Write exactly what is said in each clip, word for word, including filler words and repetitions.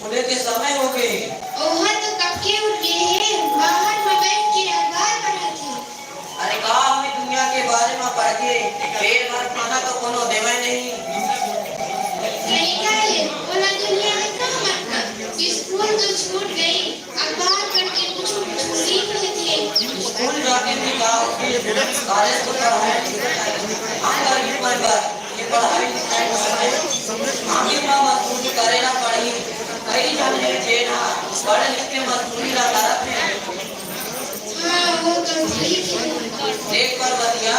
उठे के समय हो गे। ओहा तो कब के उठ गे हे, बाहर म बइठ के अखबार पढ़त हे। अरे का होही दुनिया के बारे म पढ़ के, पेट भर खाना तो कोनो देवय नहीं। सही कहे, ओला दुनिया के का मतलब? स्कूल तो छूट गई, अखबार पढ़ के कुछु कुछु सीख लेथे। स्कूल जाके भी का होथे? कॉलेज तो पढ़ाई, हम गरीब परिवार। के पढ़ाई लिखाई में समय आगे म मजदूरी करे ला पड़ही। कई झन हे जेन ह पढ़ लिख के मजदूरी ला करत हे। हाँ, वो तो ठीक है। देख परबतिया,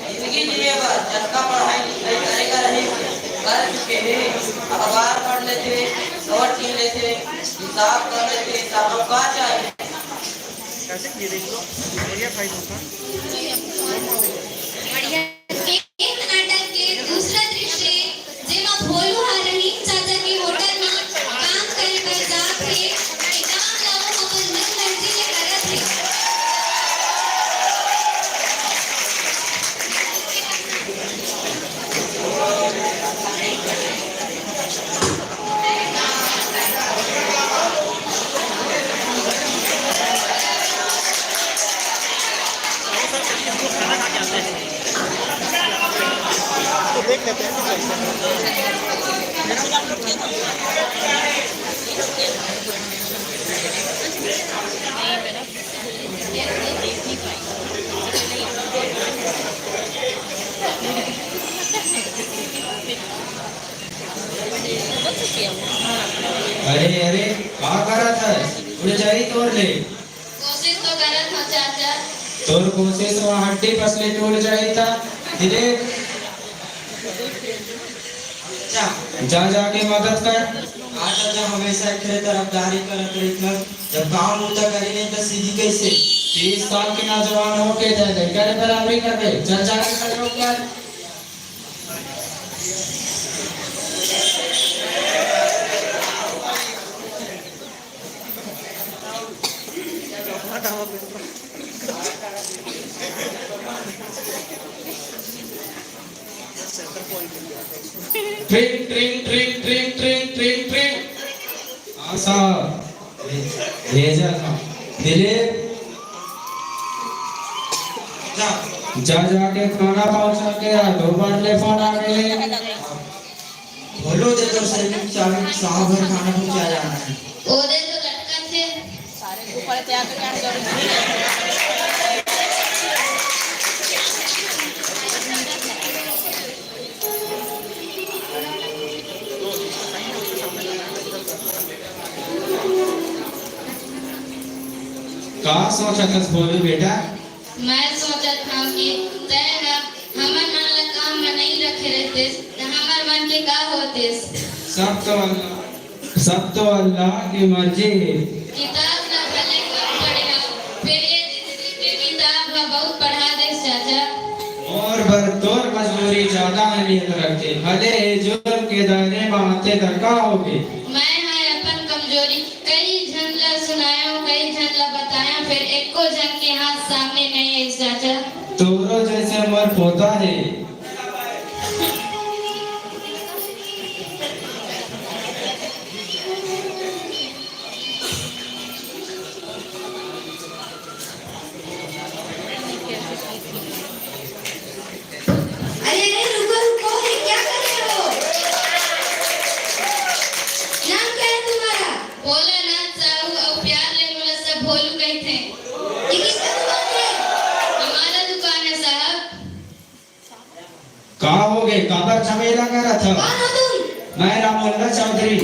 जिंदगी जिए बर जतका पढ़ाई लिखाई करे ला रहिस, कर चुके हे। अखबार पढ़ लेथे, नोट कीन लेथे, हिसाब कर लेथे, तब अब का चाही? एक नाटक के दूसरा दृश्य, जेमा भोलू ह रहीम चाचा के होटल म काम करे बर जात हे। ए काम ल वो अपन मन मर्जी ले करत हे। अरे, अरे, का करत हस? उड़ जाही तोर ले। कोशिश तो करत हँव, चाचा। तोर कोशिश म हड्डी पसली टूट जाही त। धीरे। जा। जा, जाके मदद कर। हाँ, चाचा, हमेशा एकरे तरफदारी करत रहिथस। जब काम बूता करी नहीं, त सीधी कैसे? तीस साल के नौजवान होके तैं लइका ले बराबरी करबे। चल, जाके सहयोग कर। ट्रिंग, ट्रिंग, ट्रिंग, ट्रिंग। हाँ साहब, भेजा था। दिलीप, जा। जा, जाके खाना पहुंचा के आ, दो बार ले फोन आ गए। बोलो दे तो सैनिक चाबी, साहब घर खाना पहुंचा जाना है। ओ दे तो लटकत हे। का सोचत हस भोलू बेटा? मैं सोचत हंव कि तैं ह हमर मन ला काम म नइ रखे रहतेस, त हमर मन के का होतिस? सब तो अल्लाह, सब तो अल्लाह के मर्जी हे। किताब ला भले कम पढ़े हंव, फेर ये जिंदगी के किताब ह बहुत पढ़ा देस चाचा। मोर बर तोर मजबूरी ज्यादा अहमियत रखथे। भले ए जुर्म के दायरे म आथे त का होगे? मैं ह अपन कमजोरी कई झन ला सुनायंव, कई झन ला बतायंव, फेर एको झन के हाथ सामने नइ आइस चाचा। तोरो जइसे मोर पोता हे। अरे, अरे, रुको, रुको, ये क्या कर रहे हो? नाम क्या है तुम्हारा? भोलानाथ साहू, अउ प्यार ले मोला सब भोलू कहिथे। ये किसका दुकान है? हमारा दुकान है साहब। का होगे? काबर झमेला करत हव? कौन हो तुम? मैं रामोल्ला चौधरी।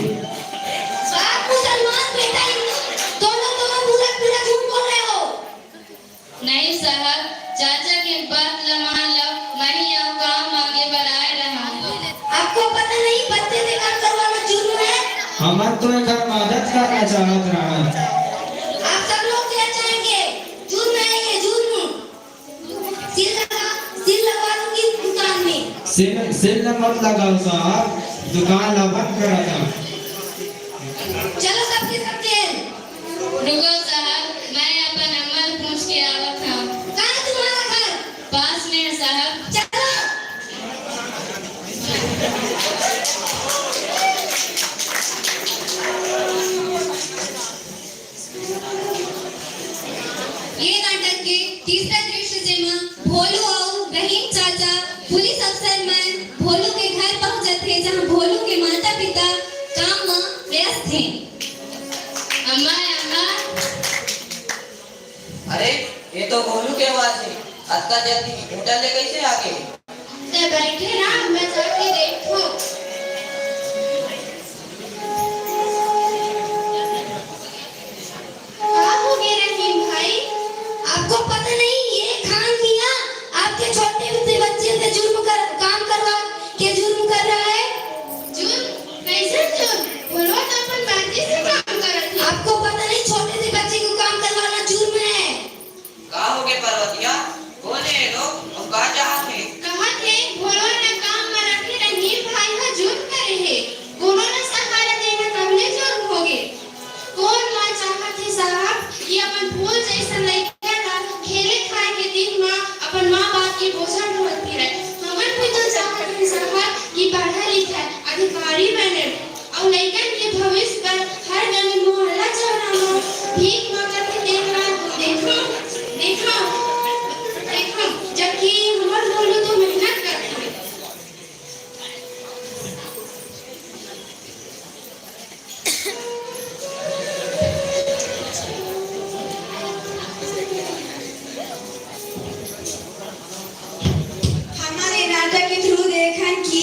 बाप मुसलमान, बेटा हिंदू, दोनों, दोनों पूरा, पूरा झूठ बोल रहे हो। नहीं साहब, चाचा के बात ल मान लो, मैं ही अउ काम मांगे बर आए रहा हूँ। आपको पता नहीं, पत्ते से काम करवाना जुर्म है? हमन तो एकर मदद करना चाहत रहा। आप सब लोग जेल जाएंगे, जुर्म है ये, जुर्म। सील लगा, सील लगवा दूंगी दुकान में। सील, सील मत लगाओ साहब, दुकान ला बंद करा था। चलो सबके सब जेल। रुको साहब, मैं अपन अम्मा ले पूछ के आवत हूँ। कहाँ है तुम्हारा घर? पास में है साहब। चलो। अम्मा, अम्मा। अरे, ये तो गोलू के आवाज है। अतका जल्दी होटल ले कैसे आ गए? ते बैठे ना, मैं जाके देखूं। का हो गया रहीम भाई? आपको पता नहीं, ये खान मियाँ आपके छोटे से बच्चे से जुर्म कर, काम करवा के जुर्म कर रहा है। जुर्म? कैसे जुर्म? भोलवा तो अपन मर्जी से काम करत है। आपको पता नहीं, छोटे से बच्चे को काम करवाना जुर्म है। का हो गया पर्वतिया? कौन है ये लोग? हम कहाँ चाहत है? कहत है, भोलवा ला काम में रखे रहीम भाई ह जुर्म करे है। कोनो ला सहारा देना तब ले जुर्म होगे। कोन माँ चाहत हे साहब कि अपन फूल जैसन लइका ला खेले खाए के दिन मा अपन माँ बाप के बोझा ढोवत फिरय। हमन भी तो चाहत हे साहब कि पढ़य लिखय, अधिकारी बनय, अउ लइकन के भविष्य बर हर गली मोहल्ला चौरा मा भीख मांगत हे तेन ला देखव, देखव, देखव, जबकि हमर भोलू तो मेहनत करत हे। हमन ए नाटक के through देखन कि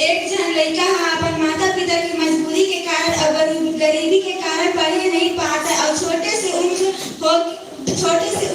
एक झन लइका ह अपन माता-पिता के मजबूरी के कारण अउ गरीब-, गरीबी के कारण पढ़े नइ पात हे अउ छोटे से उम्र हो, छोटे से